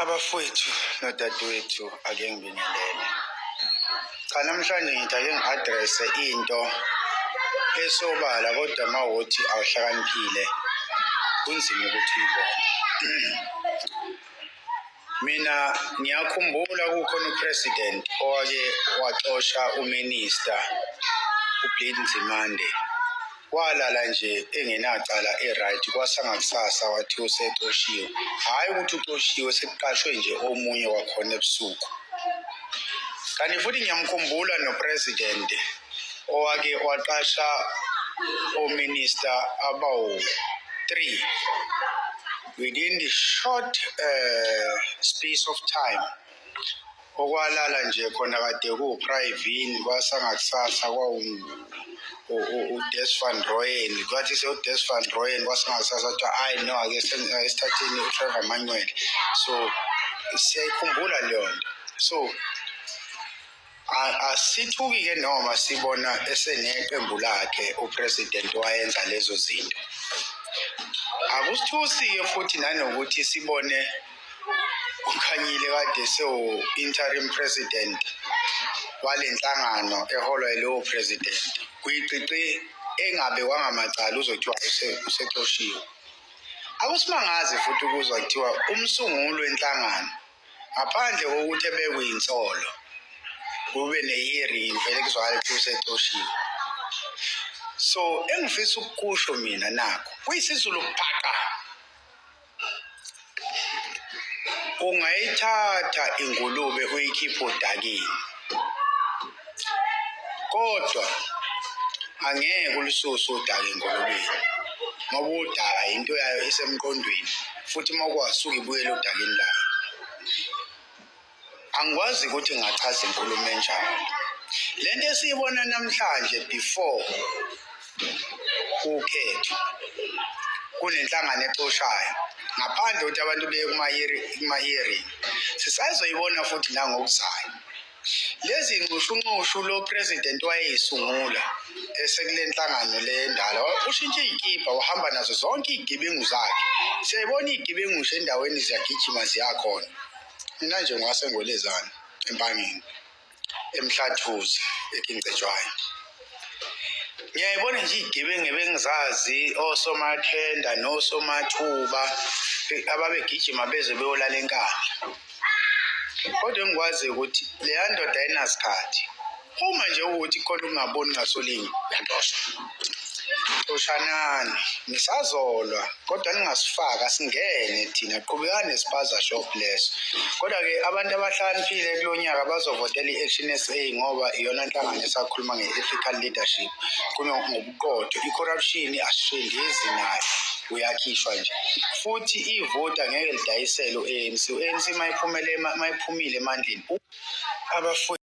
Abafowethu nodadewethu, ake ngibingelele. Cha, namhlanje ngithi ake ngi-address-e into esobala, kodwa uma wukuthi awuhlakaniphile kunzima ukuthi uyibone. Mina ngiyakhumbula kukhona u-president owake waxosha u-minister uBlade Nzimande. Walala nje engenacala e-right, kwasangakusasa wathi usexoshiwe. Hhayi ukuthi uxoshiwe, sekuqashwe nje omunye wakhona ebusuku. Kanti futhi ngiyamkhumbula no-president owake waqasha o-minister abawu-3 within the short space of time. Okwalala nje khona kade kuwu-Pravin, kwasangakusasa kwawu uDes van Rooyen, kwathi sewu-Des van Rooyen kwasangakusasa kuthiwa hhayi no, ake sithatheni uTrevor Manuel. So siyayikhumbula leyo nto. So asithuki-ke noma sibona eseneqembu lakhe u-president wayenza lezo zinto. Akusithusi-ke futhi nanokuthi sibone uKhanyile kade sewu-interim president wale nhlangano eholwa yilowo president, kuyiqiqi engabekwanga amacala uzothiwa usexoshiwe. Akusimangazi futhi ukuzwa kuthiwa umsunguli wenhlangano ngaphandle kokuthi ebekwe insolo kube ne-hearing vele kuzwakale kuthiwa usexoshiwe. So engifisa ukukusho mina nakho kuyisiZulu phaqa, ungayithatha ingulube uyikhiphe odakeni, kodwa angeke ulususe udaka engulubeni, ngoba udaka into yayo isemqondweni, futhi uma kwasuka ibuyele odakeni layo. Angikwazi ukuthi ngingachaza inkulumo enjalo. Le nto esiyibona namhlanje before ukhetho, kunenhlangano exoshayo ngaphandle ukuthi abantu beye kuma-hearing, sisazoyibona futhi nangokuzayo. Lezi nxushunxushu lo president wayeyisungula esekule nhlangano le endala, ushintshe iy'kibha wahamba nazo zonke iy'gebengu zakhe. Siyayibona iy'gebengu nje endaweni ziyagijima ziyakhona. Mina nje ngwaseNgwelezane eMpangeni, eMhlathuze, eKingcetshwayo. Ngiyayibona nje iy'gebengu ebengizazi, osomathenda nosomathuba ababegijima beze beyolala eNkandla. Kodwa engikwaziyo ukuthi leya ndoda ayinasikhathi. Uma nje ukuthi khona ukungaboni ngasolinye, uyaxoshwa. Xoshanani, nisazolwa kodwa ningasifaki, asingene thina, qhubekani nespaza shop leso. Kodwa-ke abantu abahlakaniphile kulo nyaka bazovotela i-Action SA, ngoba iyona nhlangano esakhuluma nge-ethical leadership, ngobuqotho. I-corruption asishendezi nayo, uyakhishwa nje. Futhi ivoti angeke lidayisele u-ANC. U-ANC mayiphumele mayiphumile emandleni. Abafowethu